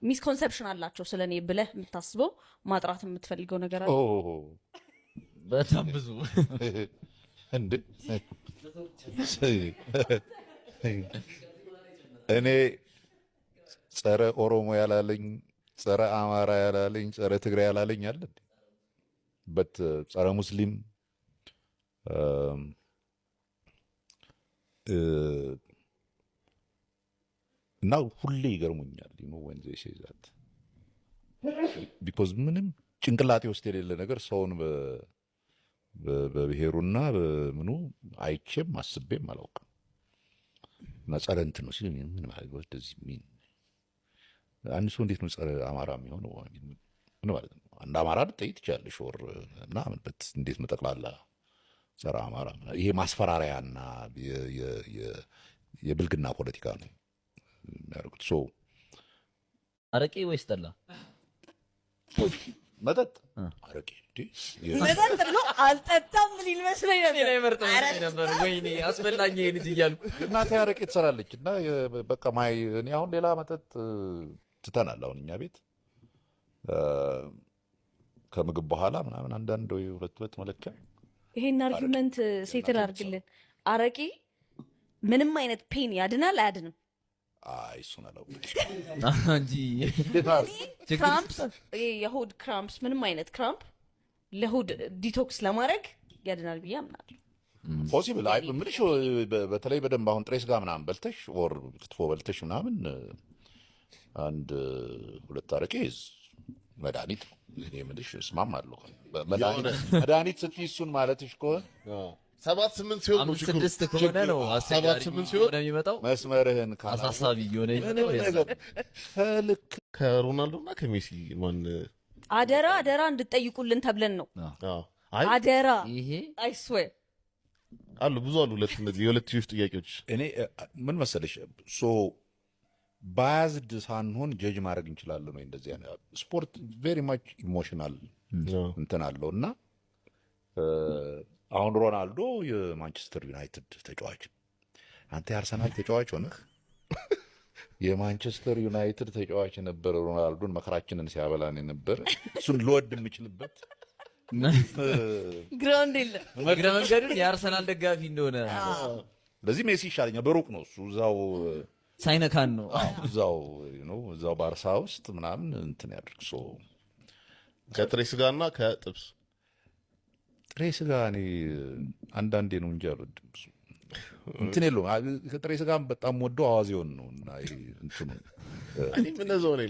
Misconception አላቸው ስለ እኔ ብለህ የምታስበው፣ ማጥራት የምትፈልገው ነገር አለ? ኦ፣ በጣም ብዙ። እንዴ፣ እኔ ጸረ ኦሮሞ ያላለኝ፣ ጸረ አማራ ያላለኝ፣ ጸረ ትግራይ ያላለኝ አለ እንዴ? But ጸረ ሙስሊም እና ሁሌ ይገርሙኛል when they say that, because ምንም ጭንቅላቴ ውስጥ የሌለ ነገር ሰውን በብሔሩና በምኑ አይቼም አስቤም አላውቅም። እና ጸረ እንትን ነው ሲል ምን ማለት ነው? Does it mean አንድ ሰው እንዴት ነው ጸረ አማራ የሚሆነው? ምን ማለት ነው? አንድ አማራ ልጠይቅ ትችላለሽ or ምናምን፣ but እንዴት ነው ጠቅላላ ጸረ አማራ? ይሄ ማስፈራሪያና የብልግና ፖለቲካ ነው የሚያደርጉት። So አረቄ ወይስ ጠላ? መጠጥ አረቄ እንዴ? መጠጥ ነው አልጠጣም ሊል መስሎኝ ነበር። ነበር። ወይኔ አስበላኝ ይሄ ልጅ እያልኩ። እናቴ አረቄ ትሰራለች እና በቃ my እኔ አሁን ሌላ መጠጥ ትተናል። አሁን እኛ ቤት ከምግብ በኋላ ምናምን አንዳንድ ወይ ሁለት ሁለት መለኪያ። ይሄን argument settle አድርግልን። አረቄ ምንም አይነት pain ያድናል አያድንም? አይ፣ እሱን አላውቅም። እንጂ። Cramps፣ ይሄ የሆድ cramps፣ ምንም አይነት cramp ለሆድ detox ለማድረግ ያድናል ብዬ አምናለሁ። Possible። አይ፣ ምልሽ በተለይ በደንብ አሁን ጥሬ ስጋ ምናምን በልተሽ or ክትፎ በልተሽ ምናምን አንድ ሁለት አረቄ መድኃኒት ነው። እኔ የምልሽ እስማማለሁ። መድኃኒት ስትይ እሱን ማለትሽ ከሆነ። 7-8 ሲሆን ነው አምስት ችግሩ። ስድስት ከሆነ ነው አስቸጋሪ 7-8 ሲሆን እየሆነ የሚመጣው። መስመርህን አሳሳቢ እየሆነ ምንም የሚመጣው። ነገር ከልክ ከሮናልዶ እና ከሜሲ ማን? አደራ አደራ እንድጠይቁልን ተብለን ነው። አዎ። አይ፣ አደራ። ይሄ I swear. አሉ፣ ብዙ አሉ። ሁለት እነዚህ የሁለትዮሽ ጥያቄዎች። እኔ ምን መሰለሽ፣ so biased ሳንሆን judge ማድረግ እንችላለን ወይ? እንደዚህ አይነት ስፖርት very much emotional እንትን አለው እና አሁን ሮናልዶ የማንቸስተር ዩናይትድ ተጫዋች ነው። አንተ የአርሰናል ተጫዋች ሆነህ የማንቸስተር ዩናይትድ ተጫዋች የነበረ ሮናልዶን መከራችንን ሲያበላን የነበረ እሱን ልወድ የምችልበት Ground የለም። እግረ መንገዱን የአርሰናል ደጋፊ እንደሆነ። ለዚህ ሜሲ ይሻለኛል። በሩቅ ነው እሱ እዛው ሳይነካን ነው። እዛው ነው፣ እዛው ባርሳ ውስጥ ምናምን እንትን ያድርግ። So ከጥሬ ስጋና ከጥብስ? ጥሬ ስጋ እኔ አንዳንዴ ነው እንጂ አልወድም። ብዙ እንትን የለውም። ከጥሬ ስጋም በጣም ወደው አዋዜውን ነው እና ይሄ እንትኑ እኔም እንደዛው ነኝ።